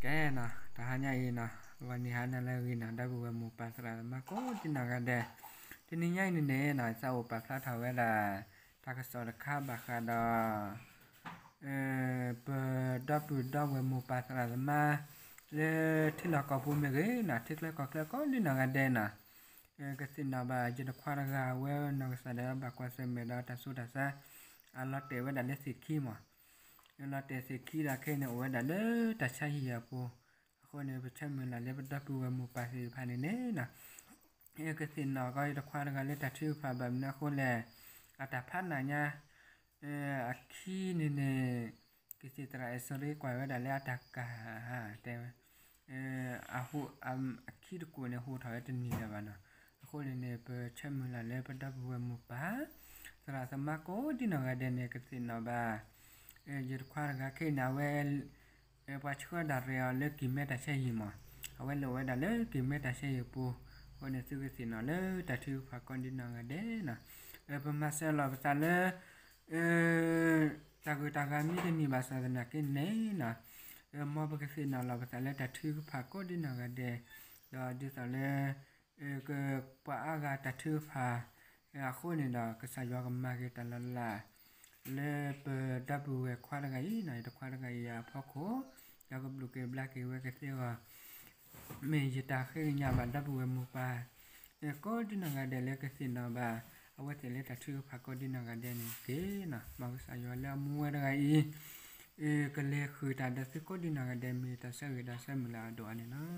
ကဲနီၤ, တဟါညါအံၤနီၤ, ဂီၤနံၤဟါနၤလၢအဂ့ၤနီၤ, ဒီပုၢ်ဝဲၢ်မိၢ်ပၢ်သရၣ်သမါကိးဒံနီၢ်ဂၤဒဲး, တနံၤညါအံၤန့ၣ်န့ၣ်နီၤ, သးအိၣ်ပာ်ဖျါထီၣ်ဝဲဒၣ် တၢ်ကစီၣ်တခါဘၣ်ဃးဒီး ပဒီပုၢ်ဒီဝဲၢ်မိၢ်ပၢ်သရၣ်သမါ လၢထံလီၢ်ကီၢ်ပူၤမ့ၢ်ဂ့ၤနီၤ, ထံချၢကီၢ်ချၢကိးဒံနီၢ်ဂၤဒဲးနီၤ, ကသ့ၣ်နီၣ်ဘၣ်ယတခွါတဂၤ အဝဲနီၢ်ကစၢ်ဒၣ်ဝဲဘၣ်ကွၢ်ဆၢၣ်မဲာ်ဒီးတၢ်ဆူးတၢ်ဆါ, အလီၤတဲာ်ဝဲဒၣ်လၢသ့ၣ်ခံမး, လီၤတဲာ်သ့ၣ်ခံဒီးခဲအံၤန့ၣ် အိၣ်ဝဲဒၣ်လၢတၢ်ဆါဟံၣ်အပူၤ, အဃိန့ၣ် ပဆၢမုၢ်လၢ်လၢပဒီပုၢ်ဝဲၢ်မိၢ်ပၢ်သ့ၣ်တဖၣ်န့ၣ်န့ၣ်နီၤ, ကသ့ၣ်နီၣ်ကီးယတခွါတဂၤလၢတၢ်ထုကဖၣ်ဘၣ်မနုၤအဃိလဲၣ်, အတၢ်ဖးနးညါ အခံန့ၣ်န့ၣ် ကသ့ၣ်သရၣ်အဲၣ်စီၤရ့ကွၢ်ဝဲဒၣ်လၢအတၢ်ကၢ် တဲဝဲ အဟိ အခံတကိးန့ၣ် ဟိထီၣ်ဝဲတန့ၢ်လၢၤဘၣ်နီၤ, အဃိန့ၣ်န့ၣ် ပဆၢမုၢ်လၢ်လၢပဒီပုၢ်ဝဲၢ်မိၢ်ပၢ် သရၣ်သမါကိးဒံနီၢ်ဂၤဒဲးန့ၣ် ကသ့ၣ်နီၣ်ဘၣ် ယတခွါတဂၤခဲအံၤန့ၣ် အဝဲ ပှၤဆှၢဒၣ်ရဲၣ်အီၤလၢက့ၤမဲတၢ်ဆါဟံၣ်မး, အဝဲလဲၤဝဲဒၣ်လၢက့ၤမဲတၢ်ဆါဟံၣ်ပူၤ, အဃိန့ၣ်သုကသ့ၣ်နီၣ်လၢတၢ်ထုကဖၣ်ကိးဒံနီၢ်ဂၤဒဲးနီၤ, ပမၤစၢၤလီၤပသးလၢ တၢ်ဂုၤတၢ်ဂၤမ့ၢ်တန့ၢ်ဘၣ်ဆၣ်သနာ်က့န့ၣ်နီၤ, မ်ပကသ့ၣ်နီၣ်လီၤပသးလၢတၢ်ထုကဖၣ်ကိးဒံနီၢ်ဂၤဒဲး, ဒီးဒ်သိးလၢ ကပှၤအါဂၤတၢ်ထုကဖၣ်အဃိန့ၣ်ဒီး ကစၢ်ယွၤကမၤက့ၤတၢ်လီၤလး လၢပဒီပုၢ်ဝဲၢ်ခွါတဂၤအံၤနီၤ, ယတခွါတဂၤအံၤအဖီခိၣ်, ဒီးကဘျုးက့ၤဘျါက့ၤဝဲကသ့အဂီၢ် မ့ၢ်ယတၢ်ဃ့ကညးဘၣ်ဒီပုၢ်ဝဲၢ်မိၢ်ပၢ် ကိးဒံနီၢ်ဂၤဒဲးလၢကသ့ၣ်နီၣ်ဘၣ် အဝဲသ့ၣ်လၢတၢ်ထုကဖၣ်ကိးဒံနီၢ်ဂၤဒဲးန့ၣ်တက့ၢ်နီၤ, မ်ကစၢ်ယွၤလၢအမူဝဲတဂၤအံၤ ကလဲၤဃုာ်တၢ်ဒီးသုကိးဒံနီၢ်ဂၤဒဲး မ့ၢ်တၢ်ဆၢဂ့ၤဒီးဆၢမုၢ်လၢ်အဒိၣ်အါန့ၣ်လီၤ.